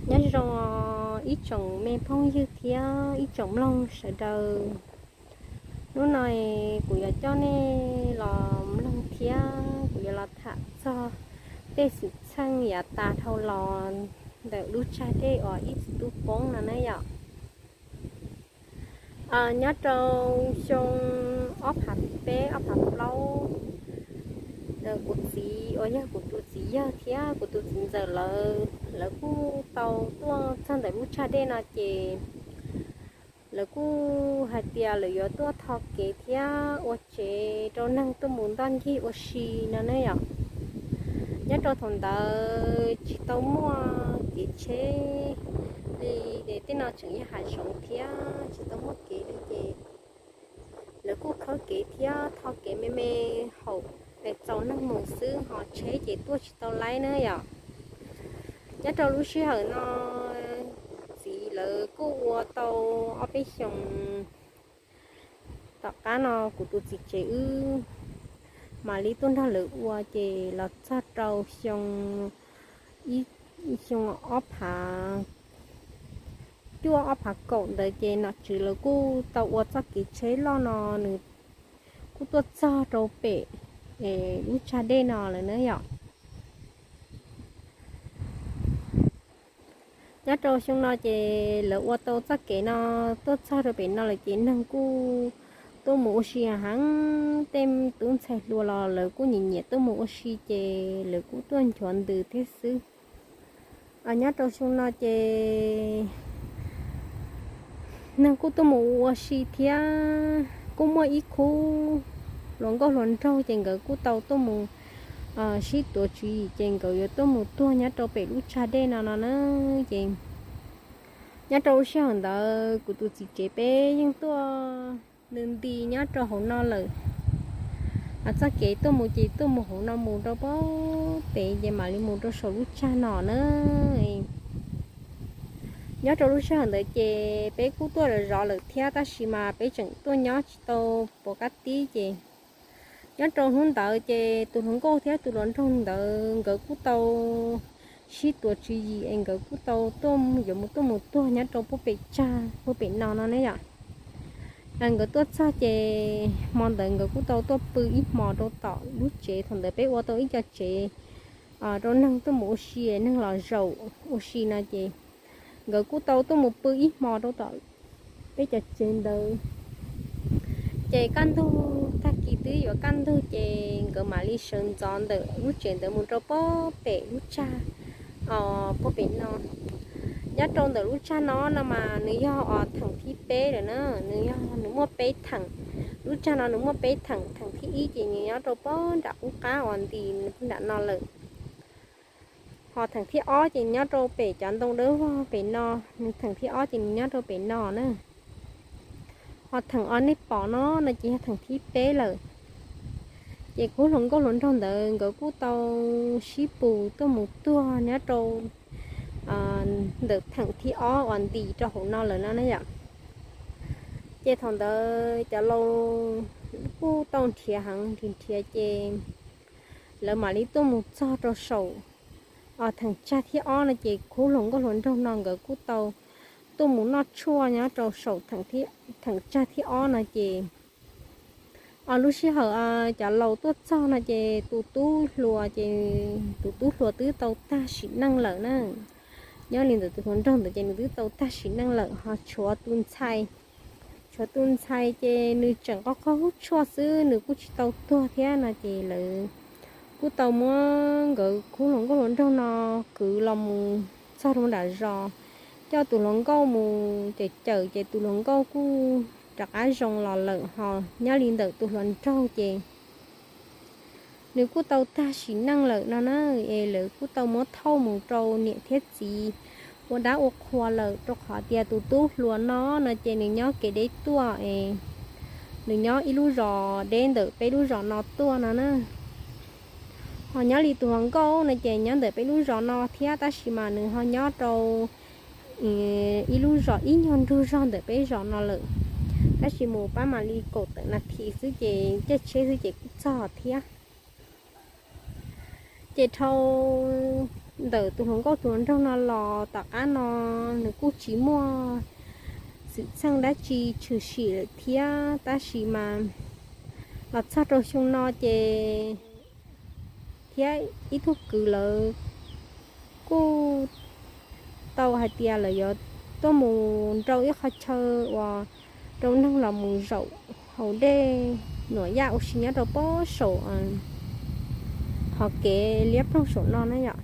Nyob zoo ib tsoom me phooj ywg thiab ib tsoom mloog sawv daws. Hnub no kuv yuav coj nej los mloog thiab kuv yuav los tham txog tej xwm txheej yav tas dhau los ntawm lub tsag dej uas ib txwm tub poob no na yom. Nyob rau xyoo ob phav peb ob phav plaub, kuv txiv uas yog kuv tus txiv yawg thiab kuv tus txiv ntxawm lawv, lawv kuj tau tuaj txog ntawm lub tsag dej no ces lawv kuj hais tias lawv yuav tuaj tho kev thiab ua tsev rau neeg tuaj mus ntoj ncig ua si no ne yom. Nyob rau thaum ntawd tsis tau muaj kev tsheb li, tej no tseem yog hav zoov thiab tsis tau muaj kev li ces lawv kuj khawb kev thiab tho kev me me haum es txaus neeg mus xwb, ho tsheb ces tuaj tsis tau laib na yom. Nyob rau lub sij hawm no txiv lawv kuj ua tau ob peb xyoos. Tom qab no kuv tus txiv tsev wb mam li tuaj nrog lawv ua ces los txog rau xyoo, xyoo ob phav cuaj ob phav kaum ntawd ces nom tswv lawv kuj tau ua txoj kev tsheb loj no nws kuj tuaj txog rau pem lub tsag dej no lawm na yom. Nyob rau xyoo no ces lawv ua tau txoj kev no tuaj txog rau pem no lawm ces neeg kuj tuaj mus ua si heev, tej tub ntxhais hluas los lawv kuj nyiam nyiam tuaj mus ua si ces lawv kuj tuaj nchuav ntws thiab xwb. Nyob rau xyoo no ces neeg kuj tuaj mus ua si thiab kuj muaj ib khub hluas nkauj hluas nraug ces nkawd kuj tau tuaj mus sib tuav tswv yim ces nkawd yuav tuaj mus tuag nyob rau pem lub tsag dej no no na. Ces nyob rau lub sij hawm ntawd kuv tus txiv tsev peb yeej tuaj nws nti nyob rau hauv no lawm. Txoj kev tuaj mus ces tuaj mus hauv no mus rau pem ces mam li mus rau saum lub tsag no na. Nyob rau lub sij hawm ntawd ces peb kuj tuaj zov zov lawm thiab tab sis mas peb tseem tuaj nyob tsis tau puas kab tib ces nyob rau hnub ntawd ces tus hluas nkauj thiab tus hluas nraug ntawd nkawd kuj tau sib tuav tswv yim es nkawd kuj tau tuaj yuav mus tuaj mus tuag nyob rau puag pem tsag puag pem no no ne yom. Nkawd tuaj txog ces hmo ntawd nkawd kuj tau tuaj pw ib hmos rau tom lub tsev, thaum ntawd peb ua tau ib co tsev rau neeg tuaj mus ua si, neeg los zaum ua si no ces nkawd kuj tau tuaj mus pw ib hmos rau tom peb cov tsev ntawd. Ces kaj ntug, tag kis twb yuav kaj ntug ces nkawd mam li sawv ntxov ntawm lub tsev ntawd mus rau puag pem lub tsag puag pem no. Nyob rau ntawm lub tsag no no mas nws yog os theem thib peb lawm na, nws yog nws muaj peb theem. Lub tsag no nws muaj peb theem, theem thib ib ces nws nyob rau puag nram qub qab uas nti nram no lawm. Ho theem thib ob ces nyob rau pem cov ntoo dawb vog pem no, nws theem thib ob ces nws nyob rau pem no na. Ho theem uas nej pom no no ces yog theem thib peb lawm. Ces khub hluas nkauj hluas nraug ntawd nkawd kuj tau sib pus tuaj mus tuag nyob rau ntawm theem thib ob uas nti rau hauv no lawm no na yom. Ces thaum ntawd cov laus kuj tau nrhiav heev, nrhiav nrhiav ces lawv mam li tuaj mus txog rau saum os theem tsag thib ob no ces khub hluas nkauj hluas nraug no nkawd kuj tau tuaj mus noj tshuaj nyob rau saum theem tsag thib ob no ces os lub sij hawm cov laus tuaj txog no ces tus tub hluas ces tus tub hluas twb tau tag sim neej lawm na. Nyob li ntawm tus hluas nraug ntawd ces nws twb tau tag sim neej lawm, ho tshuav tus ntxhais, tshuav tus ntxhais ces nws tseem qoj qoj hub tshuaj xwb, nws kuj tsis tau tuag thiab no ces lawv kuj tau muab nkawd khub hluas nkauj hluas nraug no kwv los mus txog rau nram zos, coj tus hluas nkauj mus cawm cawm ces tus hluas nkauj kuj rov qab zoo los lawm, ho nyob li ntawm tus hluas nraug ces nws kuj tau tag sim neej lawm no na. Es lawv kuj tau muab thauj mus rau niam thiab txiv ua dab ua qhua lawm, rau qhov tias tus tub hluas no no ces nws nyob kev deb tuaj es nws nyob ib lub zos deb ntawm peb lub zos no tuaj no na. Ho nyob li tus hluas nkauj no ces nyob ntawm peb lub zos no thiab tab sis mas nws ho nyob rau ib lub zos ib nyuag nrug zog ntawm peb zos no lawm, tab sis mus pab mam li kaum tawm nas this xwb ces caij tsheb xwb ces kuj txog thiab. Ces dhau ntawm tus hluas nkauj tus hluas nraug no los tom qab no nws kuj tsis muaj xwm txheej dab tsi tshwm sim lawm thiab, tab sis mas los txog rau xyoo no ces thiab ib tug kwv lawv kuj tau hais tias lawv yuav tuaj mus rau ib qho chaw uas rau neeg los mus zaum haus dej nuam yaj ua si nyob rau pob saum qhov kev liab ploog saum no na yom.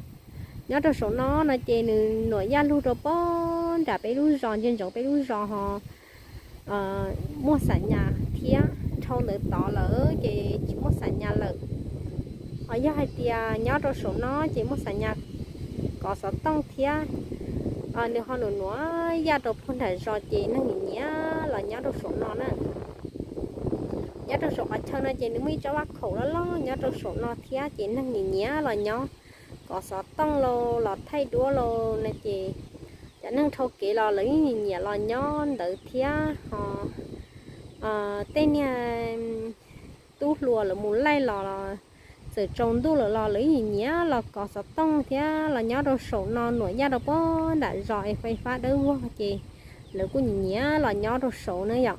Nyob rau saum no no ces nws nuam yaj lug rau pob nram peb lub zos, ntsia ntsoov peb lub zos ho muaj xam nyas thiab. Dhau ntawd tod lawm ces tsis muaj xam nyas lawm. Ho yog hais tias nyob rau saum no ces muaj xam nyas kov xov tooj thiab. Nws ho nuam nuam yaj rau puag nram zos ces neeg nyiam nyiam los nyob rau saum no na. Nyob rau saum qhov chaw no ces nws muaj ib tsob vaj khaum loj loj nyob rau saum no thiab ces neeg nyiam nyiam los nyob kov xov tooj los thaij duab los no ces cov neeg dhau kev los lawv yeej nyiam nyiam los nyob ntawd thiab ho tej niag tub hluas lawv mus laij los txawm tsaus ntuj lawm los lawv yeej nyiam nyiam los kov xov tooj thiab los nyob rau saum no nuam yaj rau pob nram zos es fais fab dawb vog ces lawv kuj nyiam nyiam los nyob rau saud na yom.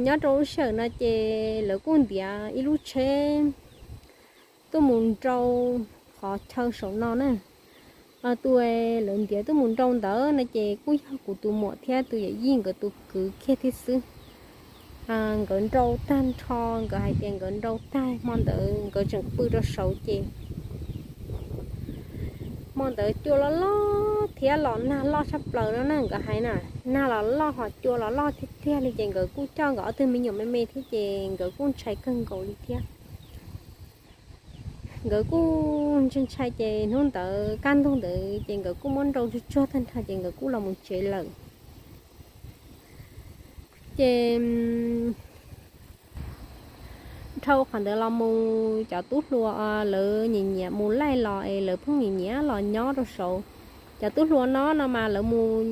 Nyob rau lub sij hawm no ces lawv kuj ntiav ib lub tsheb tuaj mus rau qhov chaw saum no na. Tus lawv ntiav tuaj mus rau ntawd no ces kuj yog kuv tus muam thiab tus yawm yij nkawd tus kwv kiag thiab xwb. Nkawd nrau tag nrho, nkawd hais tias nkawd nrau tag hmo ntawd nkawd tseem pw rau saud ces hmo ntawd cua loj loj thiab los nag loj tshaj plaws no na, nkawd hais na, nag los loj ho cua los loj tiag tiag li ces nkawd kuj coj nkawd ob tug me nyuam me me thiab ces nkawd kuj ntshai kawg nkaus li thiab. Nkawd kuj ntshai ntshai ces hnub ntawd kaj ntug ntawd ces nkawd kuj muab nrau tsuag tsuag tag nrho ces nkawd kuj los mus tsev lawm. Ces dhau qhov ntawd los mus cov tub hluas lawv nyiam nyiam mus laij los es lawv pheej nyiam nyiam los nyob rau saud. Cov tub hluas no no mas lawv mus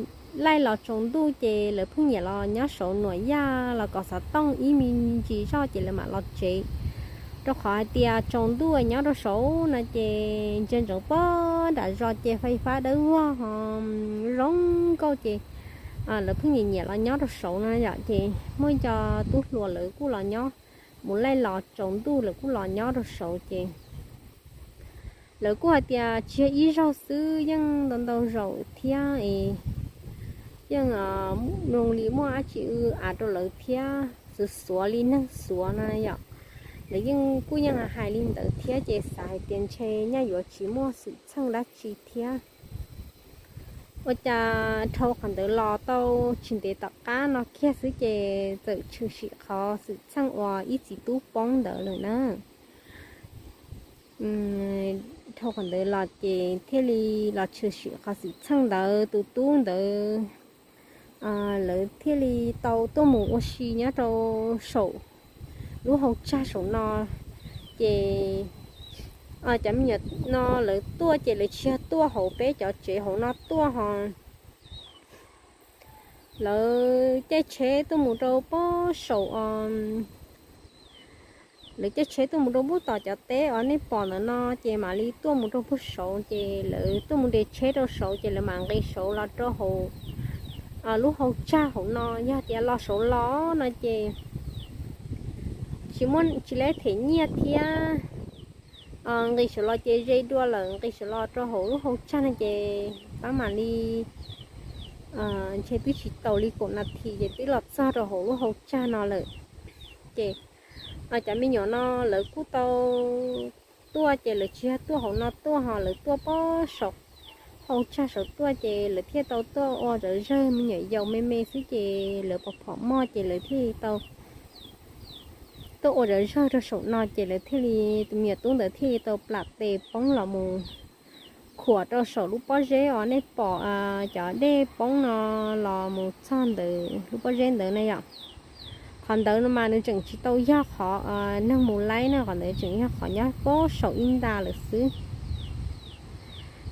laij los tsaus ntuj ces lawv pheej nyiam los nyob saud nuam yaj los kov xov tooj ib me ntsis zoj ces lawv mam los tsev. Rau qhov hais tias tsaus ntuj nyob rau saud no ces ntsia ntsoov pob nram zos ces fais fab dawb vog ho zoo nkauj ces lawv pheej nyiam nyiam los nyob rau saud no yom. Ces muaj cov tub hluas lawv kuj los nyob, mus laij los tsaus ntuj lawv kuj los nyob rau saud ces lawv kuj hais tias tsis yog ib zaug xwb, yeej ntau ntau zaus thiab es yeej zoo li muaj dab tsi ua av rau lawv thiab, xuav xuav li neeg xuav no yom. Lawv yeej kuj yeej hais li ntawd thiab ces xav hais tias ntshe nyaj yuav tsis muaj xwm txheej dab tsi thiab. Ua cas dhau qhov ntawd los tau tsis ntev tom qab no kiag xwb ces txawm tshwm sim qhov xwm txheej uas ib txiv tub poob ntawd lawm na. Dhau qhov ntawd los ces thiaj li los tshwm sim qhov xwm txheej ntawd, tus tub ntawd lawv thiaj li tau tuaj mus ua si nyob rau saum lub hauv tsag saum no. Ces cov me nyuam no lawv tuaj ces lawv tsis yog tuaj hauv peb cov tsev hauv no tuaj ho lawv caij tsheb tuaj mus rau pob saum, lawv caij tsheb tuaj mus rau pub tom cov teb os nej pom ntawm no ces mam li tuaj mus rau pug saud ces lawv tuaj mus nres tsheb rau saud ces lawv mam nqis saud los rau hauv lub hau tsag hauv no. Yog tias los saud los no ces tsis muaj tsis leb them nyiaj thiab, nqis saud los ces ze dua lawm, nqis saud los rau hauv lub hau tsag no ces pab mam li ntshe twb tsis tau li kaum nas this ces twb los txog rau hauv lub hau tsag no lawm. Ces cov me nyuam no lawv kuj tau tuaj ces lawv tsis yog tuaj hauv no tuaj ho lawv tuaj pob saum hau tsag saud tuaj ces lawv thiaj tau tuaj ua zawv zawg, me nyuam yaus me me xwb ces lawv pom phom moj ces lawv thiaj li tau tuaj ua zawv zawg rau saum no ces lawv thiaj li, tus me nyuam tub ntawd thiaj li tau plam tes poob los mus khuam rau saum lub pob zeb os nej pom cov dej poob no los mus txog ntawd lub pob zeb ntawd na yom. Qhov ntawd no mas nws tseem tsis tau yog qhov neeg mus laib na, qhov ntawd tseem yog qhov nyob pob saum ib nta lawm xwb.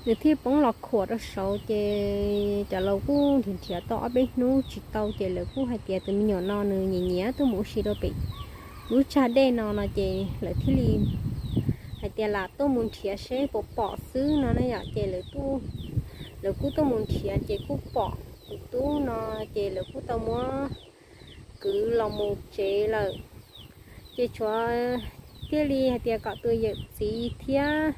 Nws thiaj poob los khuam rau saud ces cov laus kuj nrhiav nrhiav tau ob peb hnub tsis tau ces lawv kuj hais tias tus me nyuam no nws nyiam nyiam tuaj mus ua si rau pem lub tsag dej no no ces lawv thiaj li hais tias lam tuaj mus nrhiav seb puas pom xwb no na yom. Ces lawv kuj tuaj mus nrhiav ces kuj pom tus tub no, ces lawv kuj tau muab kwv los mus tsev lawm. Ces tshuav thiaj li hais tias kom tus yawm txiv thiab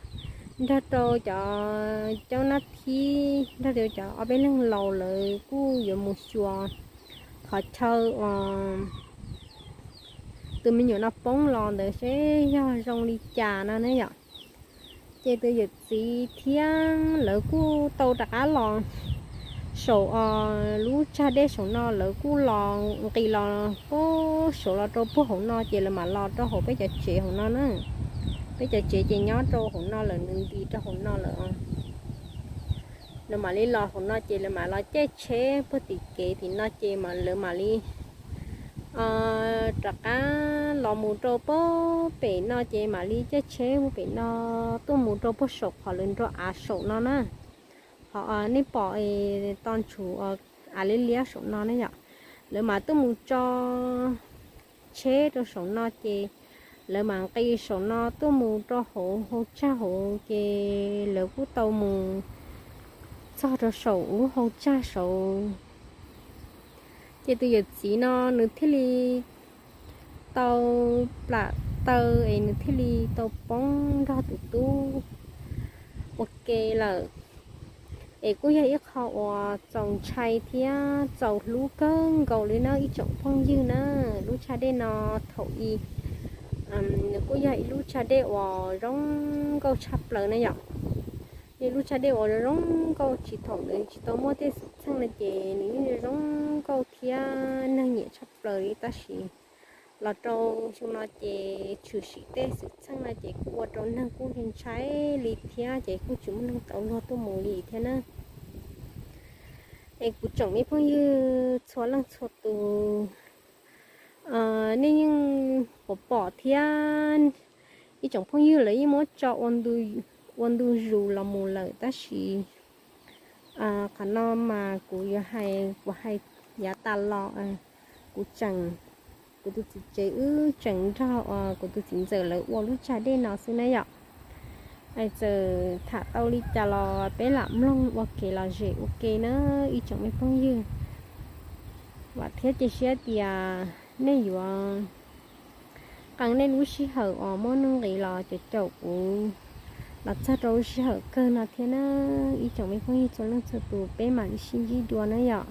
nrog rau cov caub nab thib nrog rau cov ob peb leeg laus lawv kuj yuav mus xyuas qhov chaw uas tus me nyuam no poob los ntawd seb yog zoo li cas no ne yom. Ces tus yawm txiv thiab lawv kuj tau rov qab los saum lub tsag dej saum no, lawv kuj los nqis los puag saum los rau puag hauv no, ces lawv mam los rau hauv peb cov tsev hauv no na. Peb cov tsev ces nyob rau hauv no lawm, nws nti rau hauv no lawm. Lawv mam li los hauv no ces lawv mam los caij tsheb puag tim kev tim no ces lawv mam li rov qab los mus rau puag pem no ces mam li caij tsheb puag pem no tuaj mus rau puag saum qhov lawv nrog av saum no na. Qhov nej pom toj ntshuv av liab liab saum no ne yom. Lawv mam tuaj mus tso tsheb rau saum no ces lawv mam nqis saum no tuaj mus rau hauv hau tsag hauv, ces lawv kuj tau mus txog rau saum lub hau tsag saud. Ces tus yawm txiv no nws thiaj li tau plam taw es nws thiaj li tau poob nrog tus tub ua ke lawm. Es kuj yog ib qho uas txaus ntshai thiab txaus hlub kawg nkaus li na ib tsoom phooj ywg na. Lub tsag dej no thaum i nws kuj yog ib lub tsag dej uas zoo nkauj tshaj plaws na yom. Yog lub tsag dej uas zoo nkauj, tsis thaum ntawd tsis tau muaj tej xwm txheej no ces nws yeej zoo nkauj thiab neeg nyiam tshaj plaws li, tab sis los rau xyoo no ces tshwm sim tej xwm txheej no ces kuj ua rau neeg kuj ntshai li thiab ces kuj tsis muaj neeg tau luag tuaj mus li thiab na. Es kuv tsoom me phooj ywg txhua leej txhua tus, nej yeej pom pom thiab, ib tsoom phooj ywg lawv yeej muab tso ua ntu zus los mus lawm, tab sis qhov no mas kuv yuav hais, kuv hais yav tas los, kuv tseem, kuv tus txiv tsev wb tseem nrog kuv tus txiv ntxawm lawv ua lub tsag dej no xwb na yom. Es txawm tham tau li cas los peb lam mloog ua kev lom zem ua ke na ib tsoom me phooj ywg. Vam thiab cia siab tias nej yuav qee nej lub sij hawm uas muaj nuj nqis los caum caum kuv los txog rau lub sij hawm kawg no thiab na ib tsoom me phooj ywg txhua leej txhua tus, peb mam li sib ntsib dua na yom.